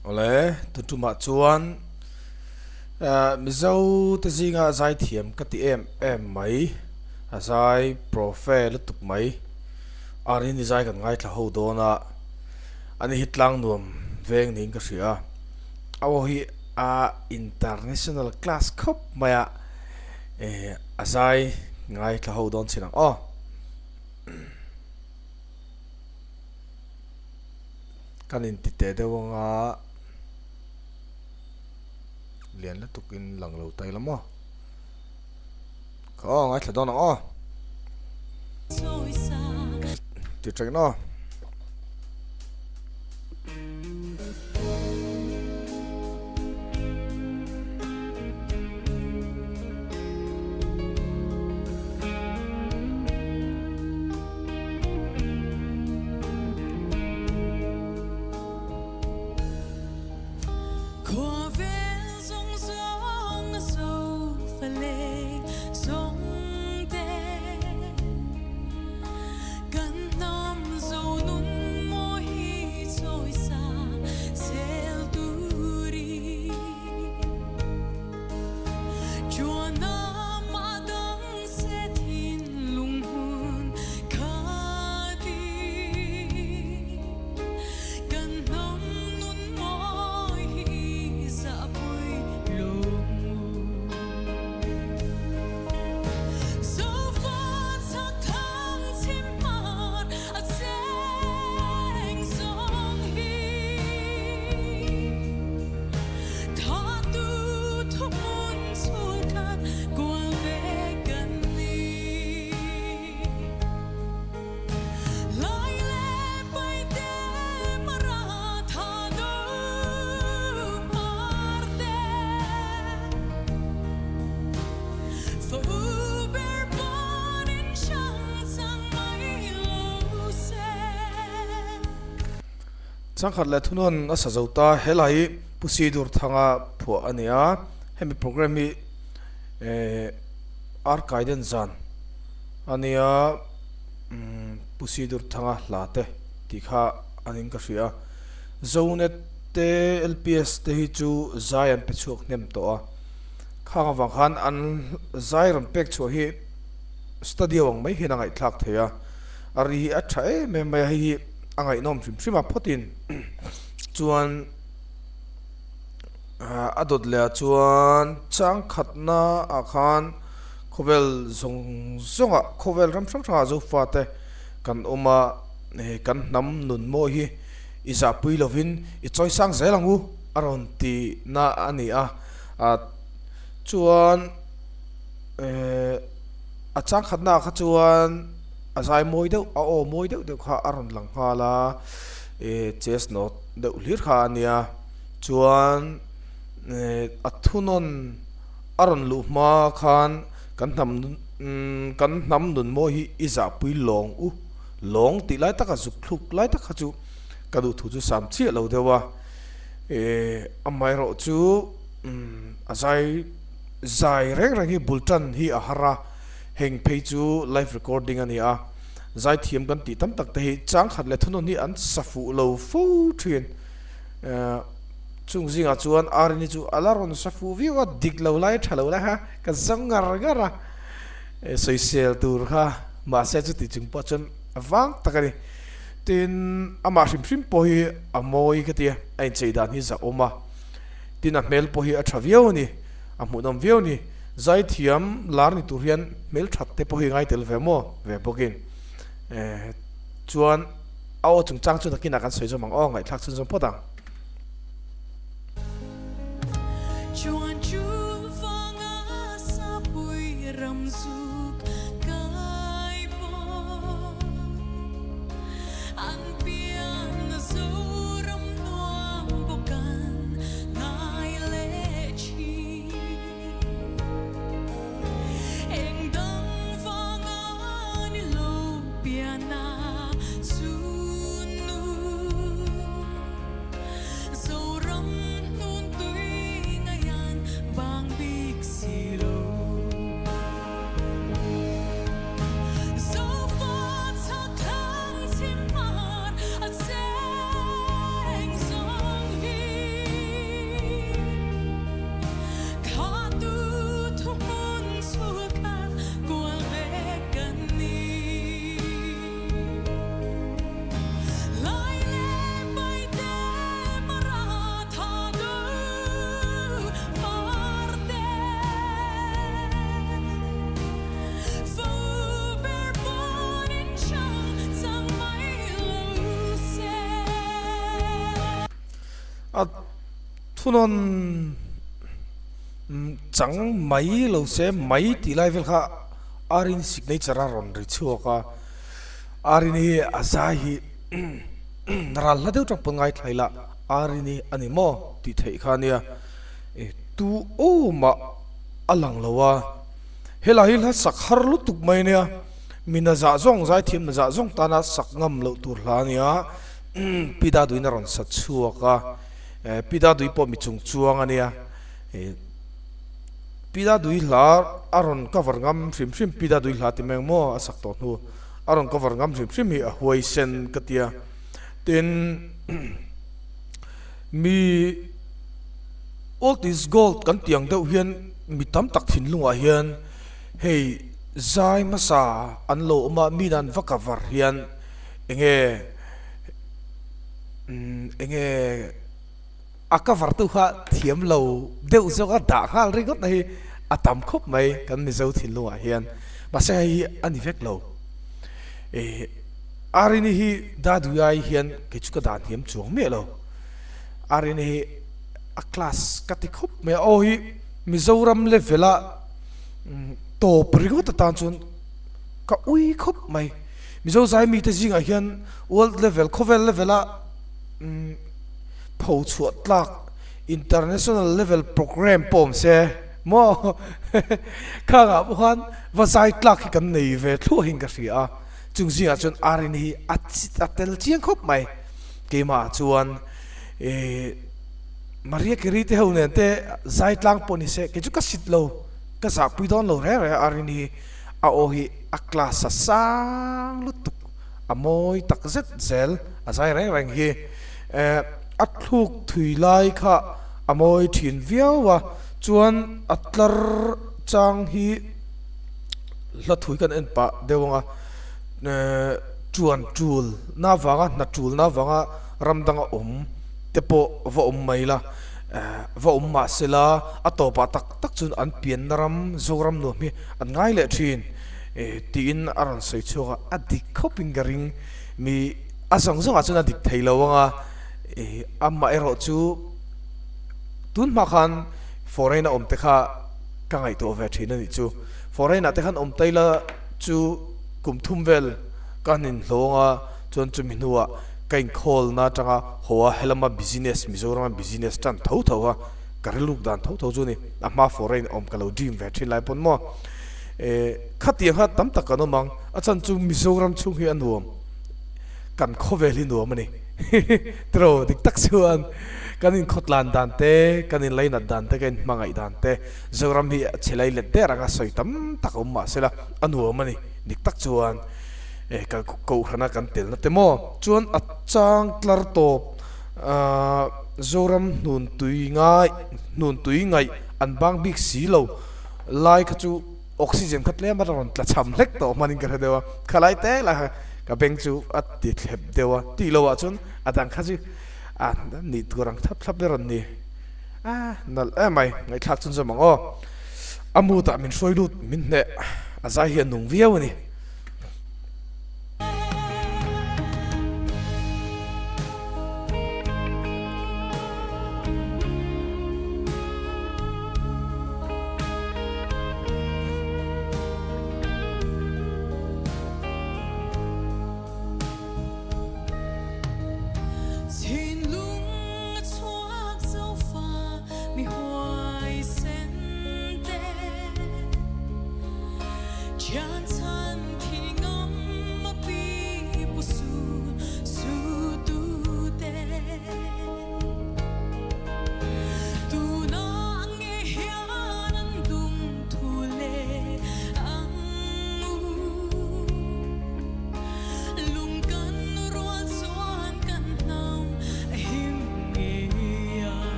Awle, tutumah chuan Mizo te zinga zai thiam ka ti em em mai, a zai profe lutuk mai, Arini zai kan ngaithla ho dawn a, ani hi tlang nuam veng niin ka hria a, a aw hi a international class khawp mai a, a zai ngaithla ho dawn chin ang aw. Kan inti teh deuh anga lian lutukin lang lo ta ila maw kha aw ngaithla dawn ang aw ti teng aw. Changkhat leh thunawn a sa zo ta helai hi Pu Sidur Thanga phuah a ni a, hemi programme hi eh Ar Kaiden zan a nia Pu Sidur Thanga hla te tih kha a ning ka hria a, Zonet te LPS te hi chu zai an pe chhuak hnem tawh a, khang avang khan an zai rawn pek chhuah hi studio ang mai hian a ngaihthlak thei a, a ri hi a tha em em mai a, hei hi a ngaihnawm hrim hrim a phawtin chuan a dawt leh ah chuan changkhatna ah khan khawvel zawng zawng ah khawvel ram hrang hrang ah zofa te kan awm a hei kan hnam nun mawi hi i zahpui lovin i chawi sang zel ang u a rawn tih na a ni a ah chuan ehh a changkhatna ah kha chuan a zai mawi deuh a aw mawi deuh deuh kha a rawn lang nghal a ehh chest note deuh hlir kha a nia chuan ehh a thunawn a rawn luh hma khan kan hnam kan hnam nun mawi hi i zahpui lawng u lawng tih lai taka zuk thluk lai tak kha chu ka duh thu chu sam chiah lo deuh a ehh amaherawh chu a zai zai reng reng hi bul tan hi a har a heng phei chu live recording a ni a zaithiam kan tih tam tak te hi changkhat leh thunawn hi an sa fuh lo fo thin ehh chung zingah chuan Arini chu a la rawn sa fuh viau a dik lo lai tha lo lai kha ka zam ngar ngar a sawisel tur kha mahse chuti chung pawh chuan a vang tak a ni tin amah hrim hrim pawh hi a mawi ka ti a a inchei dan hi zahawm a tin a hmel pawh hi a tha viau a ni a hmuhnawm viau a ni zaithiam lar ni tur hian hmel that te pawh hi ngai tel ve maw ve bawkin eh chuan a aw chungchang chu nakinah kan sawi zawm ang aw ngaihthlak chhunzawm phawt ang. A thunawn chang mai lo se mai tih lai vel kha Arin signature a rawn ri chhuak a, Arin hi a zai hi ral hla deuh tang pawn ngaithla ila Arin hi a ni maw tih theih kha a nia, tu awmah a lang lo a, helai hi hla sak har lutuk mai a nia, mi na zah zawng zaithiam na zah zawng tana sak ngam loh tur hla a nia. Pi Daduin a rawn sa chhuak a, Pi Dadui pawh mi chung chuang a nia. Pi Dadui hla a rawn cover ngam hrim hrim, Pi Dadui hla ti mai ang maw a sak tawh hnu, a rawn cover ngam hrim hrim hi a huaisen ka tia. Tin, mi old is gold kan tih ang deuh hian mi tam tak thinlungah hian hei zai hmasa an lo awm a, mi dan va cover hian Enge enge a cover tu kha thiam lo deuh zawk a dah nghal ringawt na hi a tam khawp mai kan Mizo thinlungah hian mahse hei hi a ni vek lo ih Arini hi Daduiai hian kei chu ka dan thiam chuang miah lo Arini hi a class ka ti khawp mai a aw hi Mizoram level a tawp ringawt atan chuan ka ui khawp mai. Mizo zai mite zingah hian world level, khawvel level a pho chhuah tlak international level programme pawh awm se maw khangah pawh khan va zai tlak hi kan nei ve thluahin ka hria a, chung zingah chuan Arini hi a tel chiang khawp mai keimah chuan ih Maria Carey te ho nen te zai tlang pawh ni se kei chu ka sit lo ka zahpui dawn lo reng reng a Arini hi a aw hi A class a sang lutuk, a mawi tak zet zel, a zai reng reng hi. Eh, a thluk thui lai kha a mawi thin viau a, chuan a tlar chang hi hla thui kan en pah deuh ang a, eh, chuan tul na vanga hna tul na vanga ram danga awm te pawh va awm mai la, eh, va awm mah se la a tawpah tak tak chuan an pianna ram Zoram nuam hi An ngai leh thin tiin a rawn sawi chhuak a, a dik khawpin ka ring. Mi a zawng zawngah chuan a dik thei lo ang a, amah erawh chu tun hma khan foreign a awm te kha ka ngaihtuah ve thin a nih chu. Foreign ah te khan awm taila chu kum thum vel ka han inhlawng a, chuan chumi hnuah ka inkhawlna atanga haw a helama business Mizorama business tan tho tho a. Ka rilruk dan tho tho chu ni, a hma foreign awm ka lo dream ve thin lai pawn maw. Eh, khatiang kha tam tak kan awm ang, a chhan chu Mizoram chhung hi a nuam, kan khawvel hi nuam a ni. Tiraw, dik tak chuan kan inkhawtlan dan te, kan inlainat dan te, kan inhmangaih dan te, Zoram hi a chhe lai let der anga sawi tam tak a awm mah sela, a nuam a ni, dik tak chuan. Eh, ka kohhrana kan telna te maw, chuan a chang tlar tawp. Zoram hnun tui ngai hnun tui ngaih an bang bik si lo lai kha chu oxygen kha tlem a rawn tla cham hlek tawh hmanin ka hre deuh a, khalai te lai kha ka beng chu a ti thlep deuh a, tih loh ah chuan a dang kha chu a nih tur ang thlap thlap ber an ni a nalh em mai ngaihthlak chun zawm ang aw a mood ah min hruai lut min hneh a zai hi a nung viau a ni.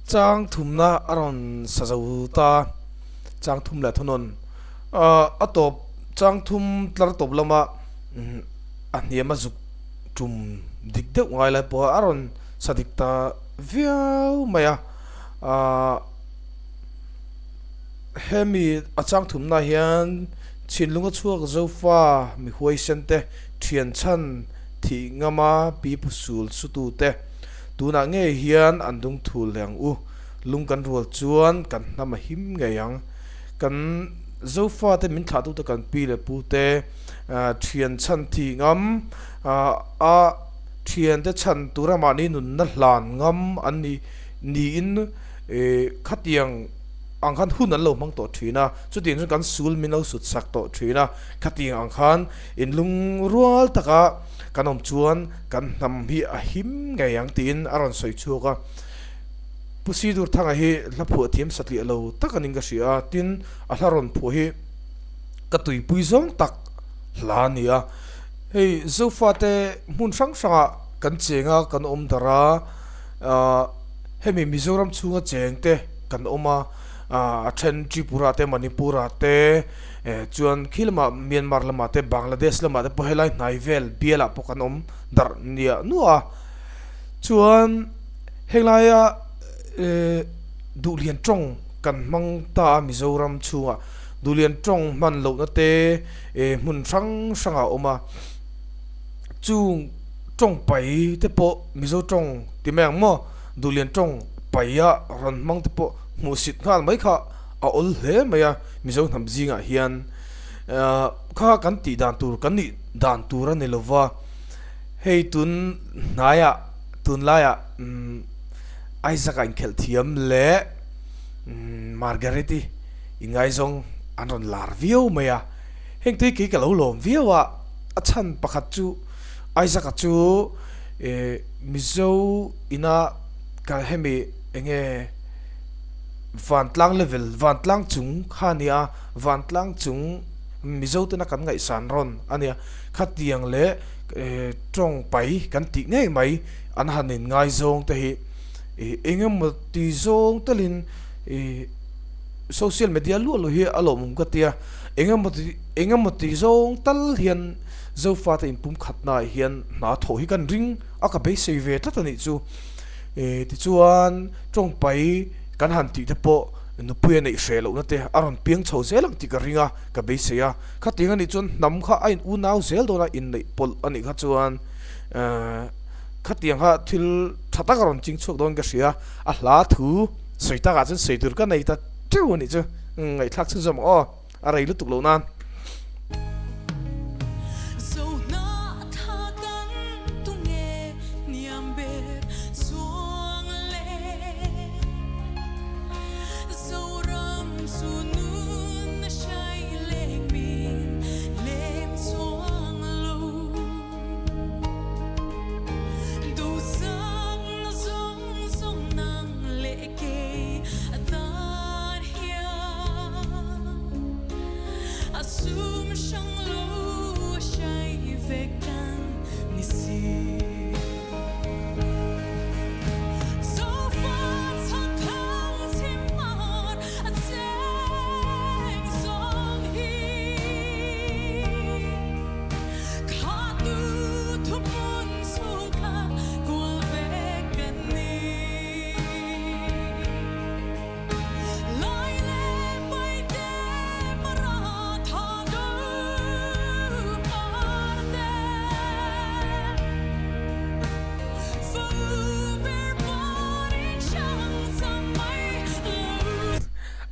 Chang thumna a rawn sa zo ta, chang thum leh thunawn a tawp chang thum tlar tawp lama a hniam a zuk tum dik deuh ngai lai pawha a rawn sa dik ta viau mai a, hemi a chang thumna hian chhinlung a chhuak zofa mi huaisen te thian chhan thih ngama pi pu sul sutu te. Tunah ngei hian an dung thul leh ang u. Lung kan rual chuan kan hnam a him ngei ang. Kan Zofate min thlahtute kan pi leh pute thian chhan thih ngam a thiante chhan tura mahni nunna hlan ngam an ni niin khatiang ang khan hun an lo hmang tawh thin a. Chutiang chuan kan sul min lo sut sak tawh thin a. Khatiang ang khan inlungrual taka kan awm chuan kan hnam hi a him ngei ang tiin a rawn sawi chhuak a. Pu Sidur Thanga hi hla phuah thiam satliah lo tak a ning ka hria a, tin a hla rawn phuah hi ka tuipui zawng tak hla a ni a. Hei Zofate hmun hrang hrangah kan cheng a, kan awm darh a, ahh hemi Mizoram chhunga cheng te kan awm a, ahh a then Tripura te Manipur ah te, Chuan khi lamah Myanmar lamah te Bangladesh lamah te pawh helai hnai vel bialah pawh kan awm darh niah nuah a. Chuan henglaia Duhlian tawng kan hmang ta a Mizoram chhungah Duhlian tawng hman lohna te hmun hrang hrangah a awm a. Chung tawng pai te pawh Mizo tawng ti mai ang maw Duhlian tawng paia rawn hmang te pawh hmuhsit nghal mai kha a awl hle mai a. Mizo hnam zingah hian kha kan tih dan tur kan nih dan tur a ni lo va, hei tun hnaiah tunlaiah Isaac-a inkhelh thiam leh Margaret-i inngaizawng an rawn lar viau mai a, heng te hi kei ka lo lawm viau a, a chhan pakhat chu Isaac-a chu Mizo ina ka hemi eng nge. Vantlang level, vantlang chung kha a nia, vantlang chung Mizo tena kan ngaihsan rawn a nia. Khatiang leh tawng pai kan tih ngei mai an han in ngaizawng te hi eng emaw ti zawng telin social media luah luah hi a lawmawm ka tia. Eng emaw ti eng emaw ti zawng tal hian Zofate inpumkhatnaah hian hna thawh hi kan ring a ka beisei ve tlat a nih chu. Tichuan tawngpai kan han tih te pawh nupui a neih hreh lohna te a rawn piang chho zel ang tih ka ring a, ka beisei a. Khatiang a nih chuan hnam kha a in unau zel dawn a, inneih pawlh a nih kha chuan khatiang kha thil tha tak a rawn ching chhuak dawn ka hria. A hla thu sawi takah chuan sawi tur ka nei ta teuh a nih chu. Ngaihthlak chhunzawm ang aw. A rei lutuk loh nan.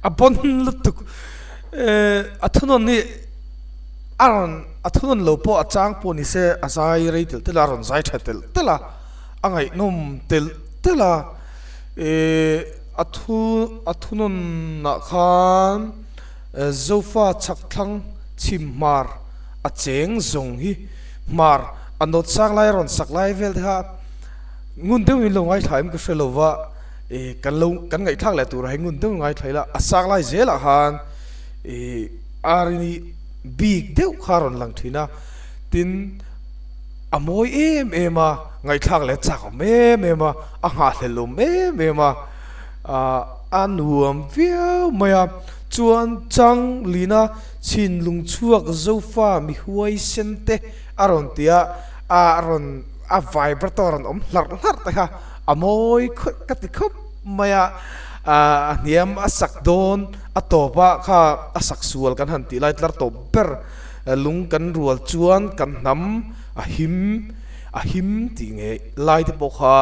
A pawn lutuk a thunawn hi a rawn a thunawn lo pawh a chang pawh ni se a zai rei telh telh a a rawn zai tha telh telh a a ngaihnawm telh telh a. Ehh a thu a thunawnah khan Zofa chhak thlang chhim hmar a cheng zawng hi hmar a nawt sang lai a rawn sak lai vel te kha ngun deuh in lo ngaithla em ka hre lo va ehh kan lo kan ngaihthlak leh turah hi ngun deuh in ngaithla ila a sang lai zelah khan ehh arini bik deuh kha a rawn lang thin a tin. A mawi em em a, ngaihthlak leh a chak awm em em a, a nghahhlelh awm em em a. A nuam viau mai a, chuan chang lina chhinlung chhuak zofa mi huaisen te a rawn ti a, a rawn a vibrato a rawn awm hlarh hlarh te kha a mawi ka ti khawp mai a, a hniam a sak dawn a tawp a kha a sak sual kan han tih lai tlar tawp ber lung kan rual chuan kan hnam a him a him tih ngei lai te pawh kha.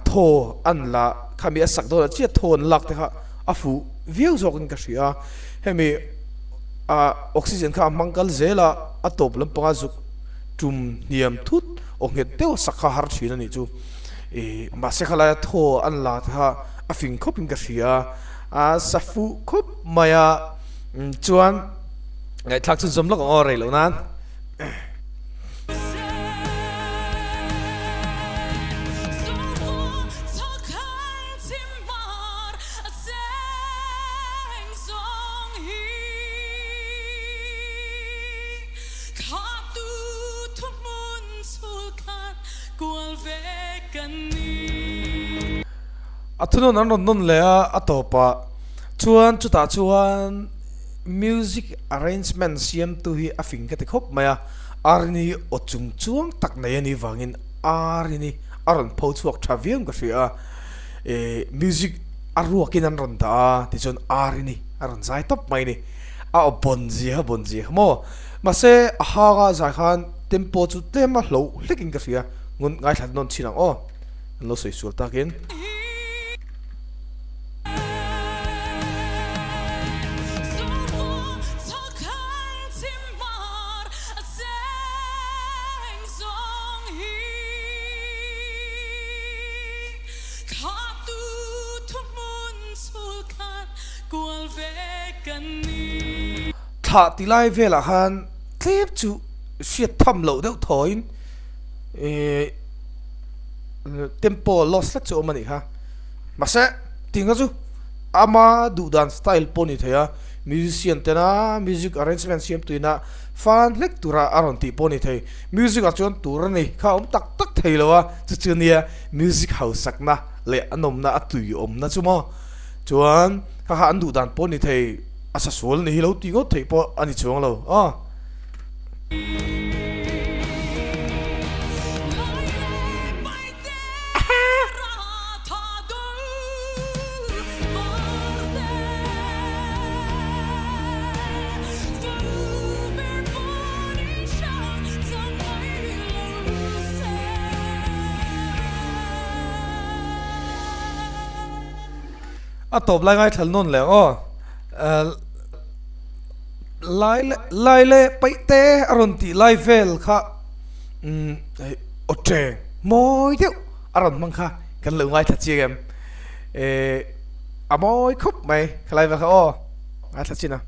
Thaw an la khami a sak dawnah chiah thaw an lak te kha a fuh viau zawkin ka hria a, hemi oxygen kha a hmang kal zel a, a tawp lampanga zuk tum hniam thut aw nghet deuh a sak kha har thin a nih chu. Ih mahse khalaia thaw an la te kha a fing khawpin ka hria a, a sa fuh khawp mai a, chuan ngaihthlak chhunzawm lawk ang aw rei loh nan. A thunawn an rawn nawn leh a, a tawpah chuan chutah chuan music arrangement siamtu hi a fing ka ti khawp mai a. Arini aw chung chuang tak nei a nih vangin Arini a rawn pho chhuak tha viau ka hria a, eh music a ruakin an rawn dah a tichuan Arini a rawn zai tawp mai a ni. A aw bawn zia kha bawn zia kha maw? Mahse a hanga zai khan tempo chu tlem a hloh hlekin ka hria, ngun ngaithla nawn chin ang aw, an lo sawi sual takin. Thlah ti lai velah khan tlem chu hriat tham loh deuh thawiin ihh tempo loss hlek chu a awm a nih kha mahse tinga chu ama duhdan style pawh a ni thei a. Musician tena music arrangement siam tuina fan hlek tura a rawn tih pawh a ni thei. Music ah chuan tur a ni kha a awm tak tak thei lo a, chu chu nia music hausakna leh a nawmna a tui awmna chu maw. Chuan kha kha an duh dan pawh a ni thei, a sa sual ni hi lo tih ngawt theih pawh a ni chuang lo aw. A tawp lai ngaithla nawn leh ang aw. Lai leh lai leh paih te a rawn tih lai vel kha umm aw teng mawi deuh a rawn hmang kha kan lo ngaithla chiang em eh a mawi khawp mai khalai vel kha aw ngaithla chin a.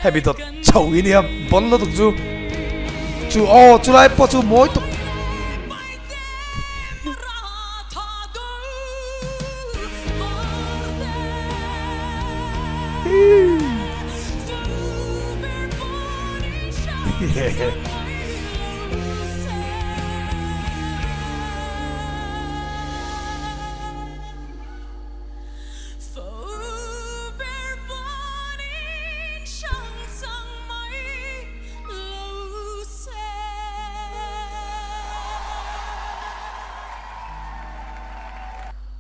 Hemi dawt chho hi nia bawn lutuk chu chu aw chulai pawh chu mawi tuk.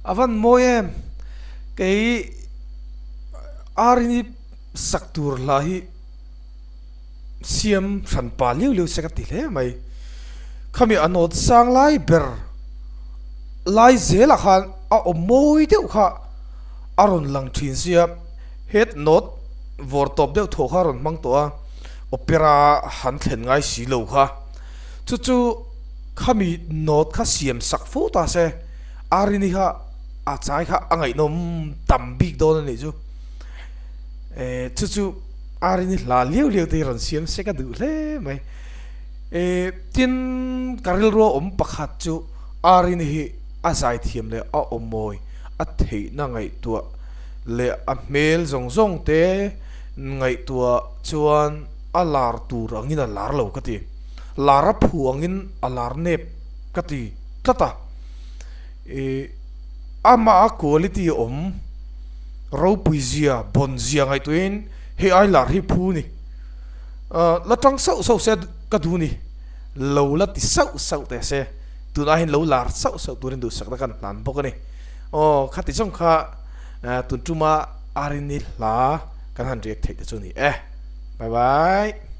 A van mawi em? Kei Arini sak tur hla hi siam hran pa liu liu se ka ti hle mai. Khami a nawt sang lai ber lai zelah khan a awm mawi deuh kha a rawn lang thin sia, head note vawr tawp deuh thawh kha a rawn hmang tawh a, opera han thlen ngai si lo kha. Chu chu khami note kha siam sak fo ta se, Arini kha a chai kha a ngaihnawm tam bik dawn a nih chu. Eh chu chu Arini hla liau liau te hi rawn siam se ka duh hle mai. Eh tin ka rilru a awm pakhat chu Arini hi a zaithiam leh a awmawi a theihna ngaihtuah leh a hmel zawng zawng te ngaihtuah chuan a lar tur angin a lar lo ka ti. Lar a phu angin a lar nep. ka ti tlat a. Ih amah a quality awm ropui zia bawn zia ngaihtuahin hei ai lar hi phu ni. La tang sauh sauh se ka duh ni. Lo la ti sauh sauh teh se tunah hian lo lar sauh sauh turin duhsakna kan hlan bawk a ni. Aw khati zawng kha tun tuma Arini hla kan han riak theih te chu a ni e. Bye bye.